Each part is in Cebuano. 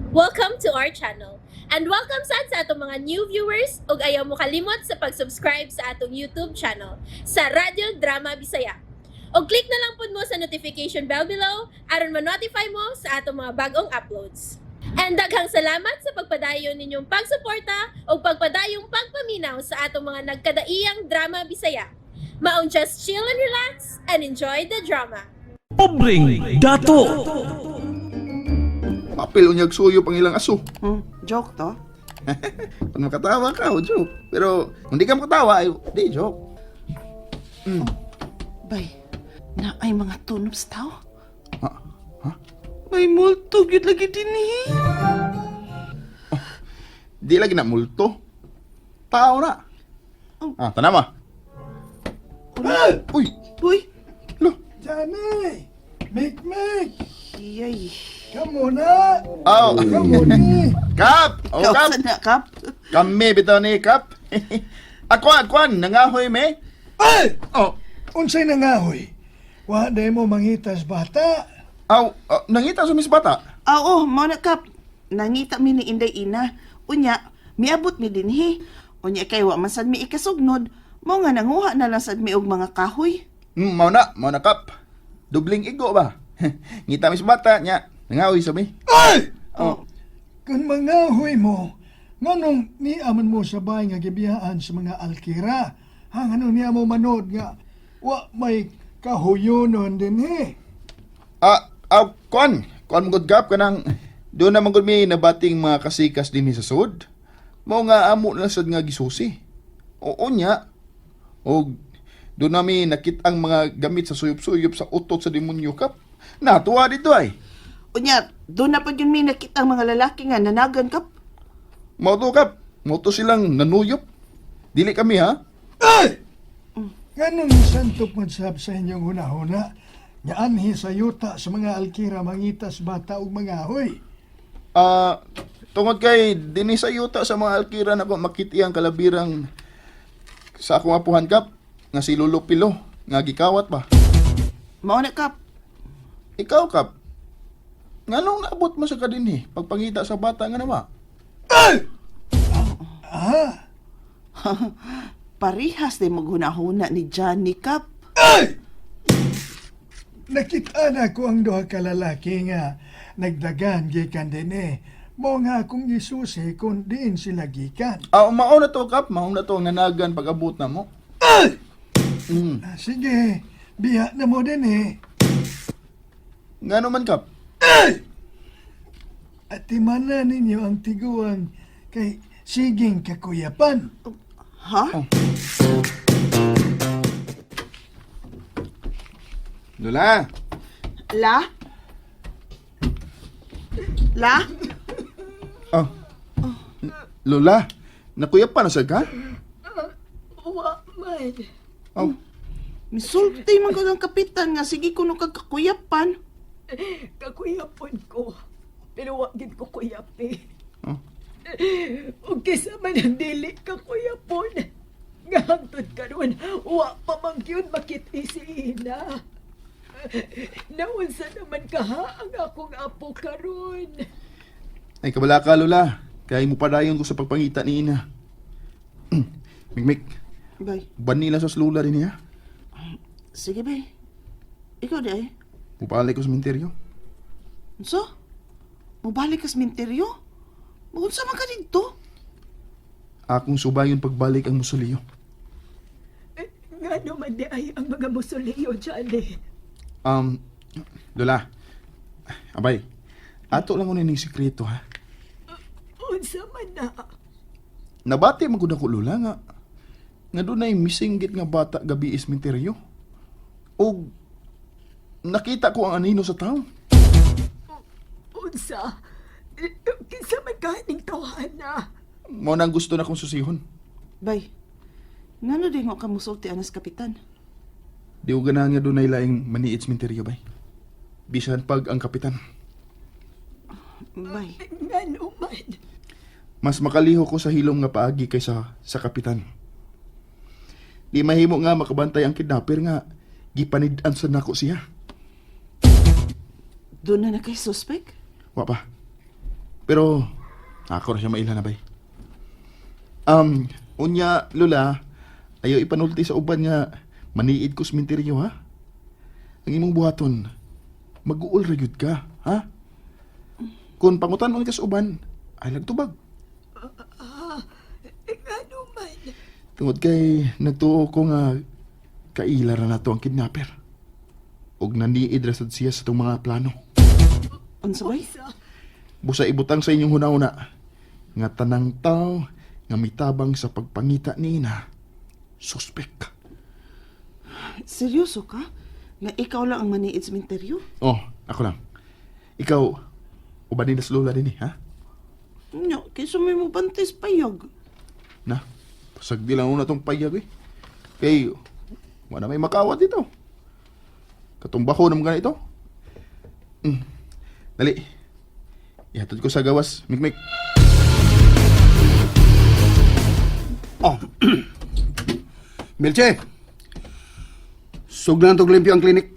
Welcome to our channel. And welcome sad sa atong mga new viewers ug ayaw mo kalimot sa pag-subscribe sa atong YouTube channel sa Radyo Drama Bisaya. Og click na lang pud mo sa notification bell below aron ma-notify mo sa atong mga bagong uploads. And daghang salamat sa pagpadayon ninyong pagsuporta ug pagpadayong pagpaminaw sa atong mga nagkadaiyang drama Bisaya. Maong just chill and relax and enjoy the drama. Pobreng Dato. Papel unyag suyo pang ilang aso. Joke to? Pag makatawa ka, o joke. Pero kung di ka makatawa, ay di joke. Bay, na ay mga tunops tao. Ha? Ha? May multo gyud lagi dinhi. Di lagi na multo. Tao na. Ah, tanama. Uy, Uy, lo. Johnny! Mik Mik! iyay. Kamu na! Aw. Kamu ni! Kap! Oh, Ikaw Kap! sa na, Kap. Kami bitaw ni Kap. Ako, akuan, nangahoy me. Ay! Oh, Unsay nangahoy? Wa day mo mangitas bata. aw, oh, nangita sa mis bata. Ah, Oo, mao na, Kap. Nangita mi ni Inday Ina. Unya, miabot mi dinhi. Unya kay wa man sad mi ikasugnod. Mao nga nanguha na lang sad mi og mga kahoy. Mao na Kap. Dubling igo ba? Ngita mis bata nya. Nangahoy sa mi. Ay! Oh. Kung mangahoy mo, nganong niaman mo sa bahay nga gibiyaan sa mga alkira? Ha, nganong niya mo manod nga wa may kahuyonon din eh. Ah, ah, kuan. Kuan mo gud Kap kanang doon naman gud mi nabating mga kasikas dinhi sa sud. Mao nga amo na sad nga gisusi. Oo nya. Og doon nami nakit ang mga gamit sa suyop-suyop sa utot sa demonyo Kap. Natuwa dito ay. Unya, doon na pa yun mi nakita ang mga lalaki nga nanagan, Kap. Mao to Kap. Mao to silang nanuyop. Dili kami ha. Ay! Nganong santop man sab sa inyong hunahuna? Nga anhi sa yuta sa mga alkira mangitas bata ug mangahoy. Ah, tungod kay dinhi sa yuta sa mga alkira nako makiti ang kalabirang sa akong apuhan Kap nga si Lolo Pilo nga gikawat ba. Mao na, Kap. Ikaw, Kap. Nganong naabot mo sa kadinhi pagpangita sa bata nga nawa? Ay! Ah! Parihas din maghunahuna ni Johnny, Kap. Ay! Nakita na ko ang duha ka lalaki nga nagdagan gikan dinhi. Mao nga akong gisusi kung diin sila gikan. Ah, mao na to, Kap. Mao na to ang nanagan pag-abot na mo. Ay! Ah, sige, biya na mo dinhi. Ngano man, Kap? Ay! At timana ninyo ang tiguang kay siging kakuyapan. Ha? Oh. Lola! La? La? Oh. Lola, nakuya pa na sa ka? Wa man. Oh. Misulti man ko ng kapitan nga sige kuno kag kakuyapan. Kakuyapon ko. Pero wa gid ko kuyapi. Oh. Ug kisa man ang dili kakuyapon. Nga hangtod karon, wa pa man gyud makit-i si Ina. Naunsa naman kaha ang akong apo karon. Ay, kabala ka, Lola. Kaya mo padayon ko sa pagpangita ni Ina. Mikmik, Bay, bani lang sa Lola din niya. sige bay. Ikaw di ay. Mupalay ko sa minteryo. Unsa? Mobalik ka sa minteryo? Unsa man ka didto? Akong subayon pagbalik ang musuliyo. Nga naman di ay ang mga musuliyo, Johnny. Lola, abay, ato lang ko ning sikreto ha. Unsa man na. Nabati man gud ako Lola nga nga dunay missing git nga bata gabi is minteryo. Og nakita ko ang anino sa tao. Unsa? Kinsa man kaning tawhana? Mao na ang gusto na kong susihon. Bay, ngano di mo ka musulti anas kapitan? Di ko ganahan nga dunay laing maniit sa minteryo bay. Bisan pag ang kapitan. Bay, Ngano man? Mas makaliho ko sa hilom nga paagi kaysa sa kapitan. Di mahimo nga makabantay ang kidnapper nga gipanid-an sa nako siya. doon na na kay suspect? Wa pa. Pero ako ra siya maila na bay. Unya Lola, ayaw ipanulti sa uban nga maniid ko sa sementeryo ha. Ang imong buhaton, mag-uol ra gyud ka, ha? Kung pangutan-on ka sa uban, ay lagtubag. Ngano man? Tungod kay nagtuo ko nga kaila ra nato ang kidnapper. Og naniid ra sad siya sa itong mga plano. Unsa bay? Unsa? Busa ibutang sa inyong hunahuna nga tanang tao nga mitabang sa pagpangita ni Ina, suspek. Seryoso ka? Nga ikaw lang ang maniid sa sementeryo? Oh, ako lang. Ikaw, uban nila sa lola din eh, ha? Nya, kaysa may mo bantis payag. Na, pasagdi lang una tong payag eh. Kay, wala may makawat dito. Katumba ko naman ganito. Dali. Ihatod ko sa gawas, Mikmik. Oh. Melche. Sugnan tog limpyo ang klinik.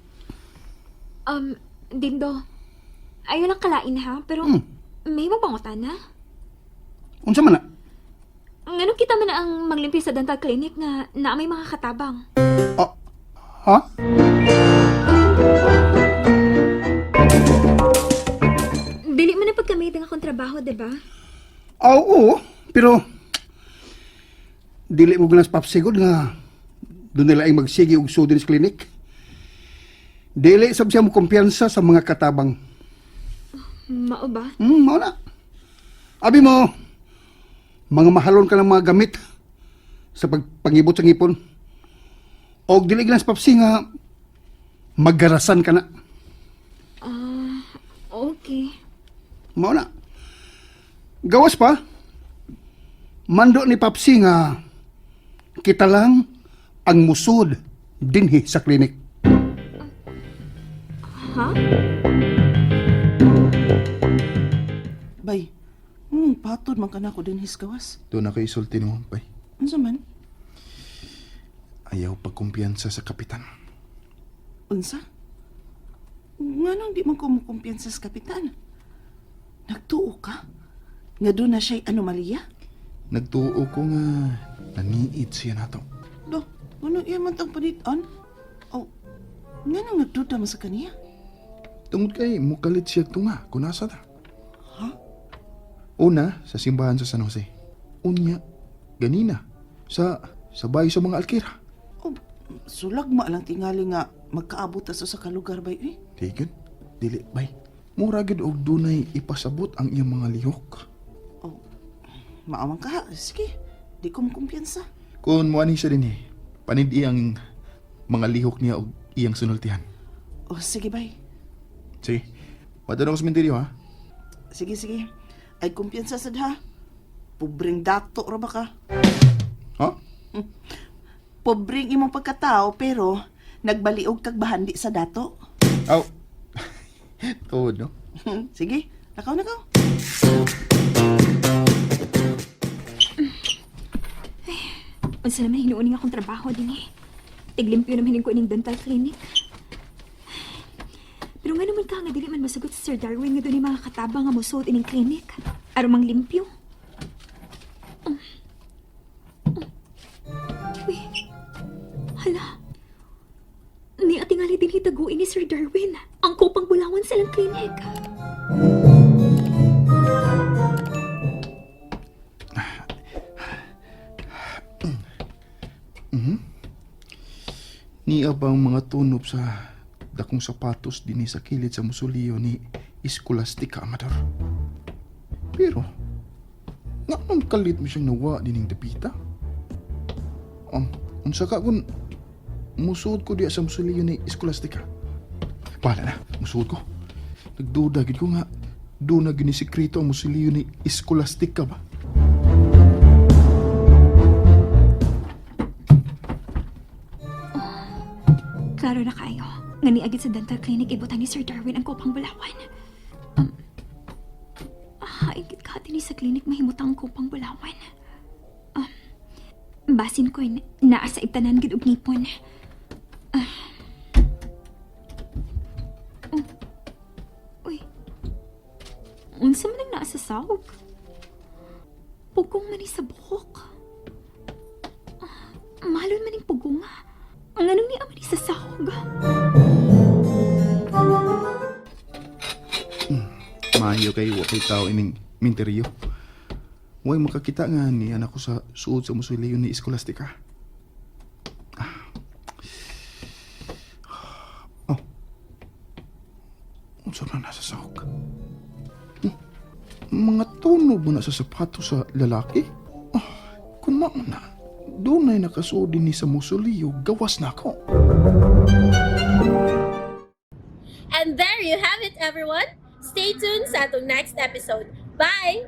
Dindo, ayaw lang kalain ha, pero may mabangutan na. Unsa man na? Nganong kita man ang maglimpyo sa dental clinic nga naa may mga katabang. Oh. Ha? Dili man na pagkamit ang akong trabaho, di ba? Ah, oo, pero dili mo ganas papsigod nga doon nila ay magsige og sudin sa klinik. Dili sab siya mo kumpiyansa sa mga katabang. Mao ba? Mao na. Abi mo, mga mahalon ka ng mga gamit sa pagpangibot sa ngipon. Og dili ganas papsi nga maggarasan ka na. Okay. Mao na. Gawas pa, mando ni Papsi nga kita lang ang musod dinhi sa klinik. Ha? Bay, patod man ka na ako din gawas. Doon ako isulti mo, bay. Unsa man? Ayaw pagkumpiyansa sa kapitan. Unsa? Nganong di man ko mukumpiyansa sa kapitan? Nagtuo ka? Nga doon na siya'y anomalya? Nagtuo ko nga naniid siya nato. Do, ano iya man tang panitan? Oh, nganong nagduda man sa kaniya? Tungod kay mukalit siya tunga kung nasa ta. Ha? Una, sa simbahan sa San Jose. Unya, ganina, sa sabay sa mga alkira. Oh, sulag ma lang tingali nga magkaabot ta sa usa ka lugar bay eh. Tigod, dili bay. Mura gid og dunay ipasabot ang iyang mga lihok. Oh, maamang ka ha. Sige, di ko mukumpiyansa. Kung muani siya din eh, panid ang mga lihok niya og iyang sunultihan. Oh, sige bay. Sige, padano ko sa sementeryo ha. Sige, sige. Ay kumpiyansa sad ha. Pobreng dato ra ba ka? Ha? Pobreng imong pagkatao pero nagbaliog kag bahandi sa dato. Aw. Tuod, no? Sige, lakaw na kaw. Unsa naman hinuuning akong trabaho din eh. Tiglimpyo naman ko ining dental clinic. Pero nga naman ka nga dili man masagot si Sir Darwin nga dunay mga katabang nga mosuot ining clinic. Aron manglimpyo. Uy. Hala. Ni atingali din hitaguin ni Sir Darwin ang kopang bulawan sa ilang clinic. Niya ba ang mga tunob sa dakong sapatos dinhi sa kilid sa musuliyo ni Escolastica Amador? Pero, nga nung kalit mo siyang nawa dining dapita? Unsa ka kung musuod ko diya sa musuliyo ni Escolastica? Bahala na, musuod ko. Nagduda gid ko nga, doon na gini sekreto ang musuliyo ni Escolastica ba? Klaro na kayo. Nga niagid sa dental clinic ibutan ni Sir Darwin ang kopang bulawan. Ingit ka din sa clinic mahimutang ang kopang bulawan. Basin ko naa sa itanan gid og ngipon. Oh. Uy. Unsa man ang naa sa sahog? Pugong man ni sa buhok. Ah, mahalon man ning pugong. Ang anong ni man ni sa sahog? Maayo kay wa kay tao ining minteryo. Way makakita nga ni anak ko sa suod sa musuliyo ni Escolastica. Ah. Oh. Unsa na nasa sahog? Mga tuno mo na sa sapato sa lalaki? Oh, kung mao na, doon ay nakasuod din ni sa musuliyo, gawas na ako. And there you have it, everyone. Stay tuned sa atong next episode. Bye!